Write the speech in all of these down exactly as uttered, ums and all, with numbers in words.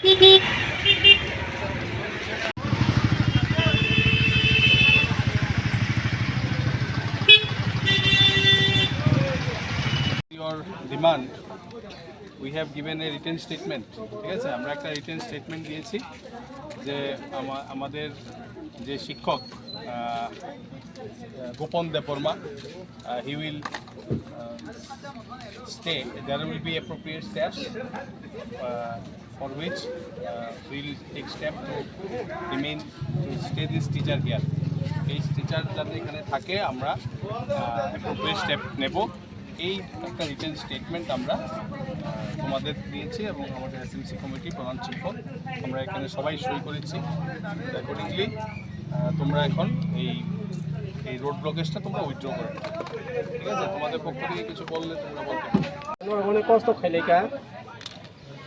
Your demand, we have given a written statement. ঠিক আছে, আমরা একটা রিটেন স্টেটমেন্ট দিয়েছি যে আমা-, আমাদের যে শিক্ষক, আহ, গোপন Debbarma, uh, he will, uh, stay. There will be appropriate steps, uh, for which, uh, we will take step to remain, to stay this teacher here. এই টিচার যাতে এখানে থাকে, আমরা অ্যাপ্রোপ্রিয়েট স্টেপ নেব। এই একটা রিটেন স্টেটমেন্ট আমরা, আহ, তোমাদের দিয়েছি এবং আমাদের এসএমসি কমিটি, প্রধান শিক্ষক, আমরা এখানে সবাই সই করেছি। অ্যাকর্ডিংলি তোমরা এখন এই, এই রোড ব্লকেজটা তোমরা উইথড্র করে নাও। ঠিক আছে, তোমাদের পক্ষ থেকে কিছু বললে তোমরা বলতে পারো। Norok onek kosto khailai kha,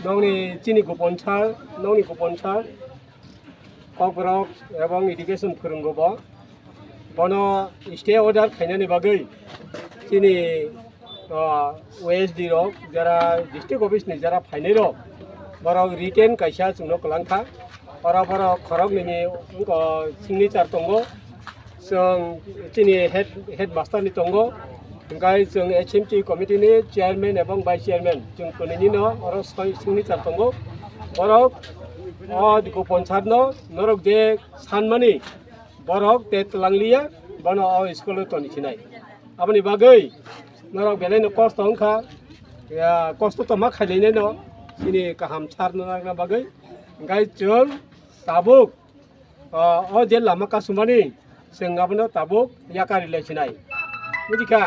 nokni chini gopon sir, nokni gopon sir, kokborok ebong education phwrwngo bo. Bono stay order khainani bagwi chini, ah, O S D rok, jara district office ni jara phainai rok, borok written kaisa chwngno kwlang kha. Oro borok khorok nini wngkha signature tongo. Chwng chini head, headmaster ni tongo, hwnkhe chwng H M T committee ni chairman ebong vice chairman, chwng kwnwi ni no oro soi signature tongo. Borok o gopon sir no norok je sanmani, borok te twlang liya, bono o school o toni sinai. Aboni bagwi norok belai no kosto wngkha, ya, kosto tongma khailainai no, chini kaham sir no nangna bagwi, hwnkhe chwng tabuk, o, o je lama kasumani, chwng abono tabuk yakari lai sinai. Buji kha?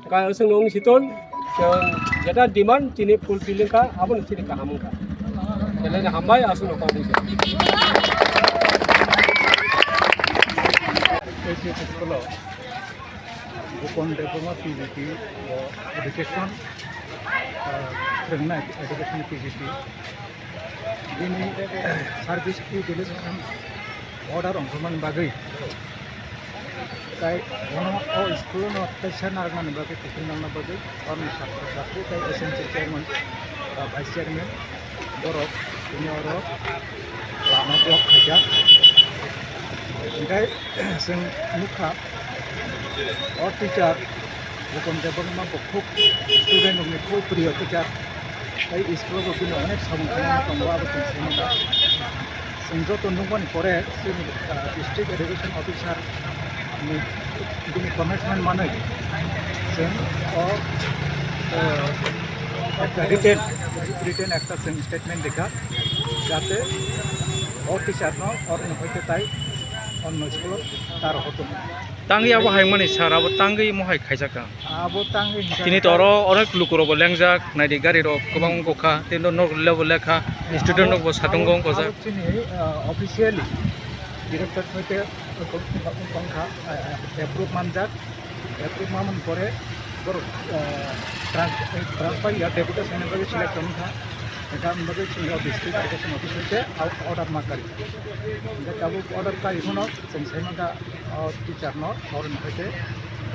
Hwnkhe chwng no wng siton, chwng jeta demand chini fulfill wngkha, abono chini kaham wngkha. Belai no hambai, aswk no kok wngkha. H S school o Gopon Debbarma P G P o education, ah, phwrwngnai education P G P. Bini service utilization order ongkhormani bagwi tai bono o school no teisa narwknani bagwi tiffin nangna bagwi oroni satro satri tai S M C chairman ba vice chairman borok tini oro lama block khaijak. Hingke chwng nukha o teacher Gopon Debbarma bo khub student rokni khub priyo teacher. Tai school o bo bini onek samung tangma tongo, abo chwng sai mano. Chwng joto nukmani pore chini, ah, district education officer ni bini commitment manwi chwng o, ah, ekta written, written ekta chwng statement rikha, jate o teacher no oroni hoite tai onno school o ta rohortong. Tangwi abo hai mani sir, abo tangwi mohai khaijak kha. Abo tangwi hingkha Tini to oro onek lukurok bo lengjak, naidi gari rok kwbang wngkha, tini to nok lebo lekha, student rok bo satung bo wngkha. Abo chini, ah, officially director hoite wngkha, ah, approve manjak, approve manmani pore borok, ah, trans-, transfer ya deputation ni bagwi selection wngkha, hingkha ang bagwi chini o district education officer se order ma kari. Hingkha tabuk order kari phano chwng sai mankha, o teacher no oroni hoite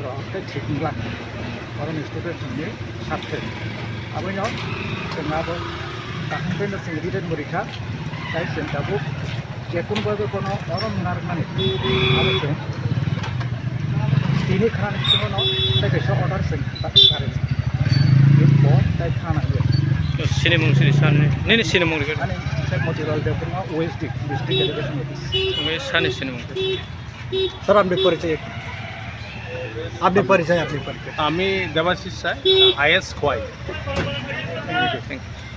rok tei thik wngla, oroni student ni sathe. Aboino chwng abo kaham khe no chwng written bo rikha, tai chwng tabuk jekunu bai bai bono oro narwknani abo chwng tini khanani bisingo no tei kaisa order chwng ta-, kari bo tai khana hiyo. Sinimung sini sani, nini sinimung rikha? Ani Sheikh Motilal Debbarma, O S D, District Education Office. Oke, sani sinimung. Sir, apni porichoy. Apni porichoy, apni porichoy. আমি Debashis sir, is Khowai. Thank you.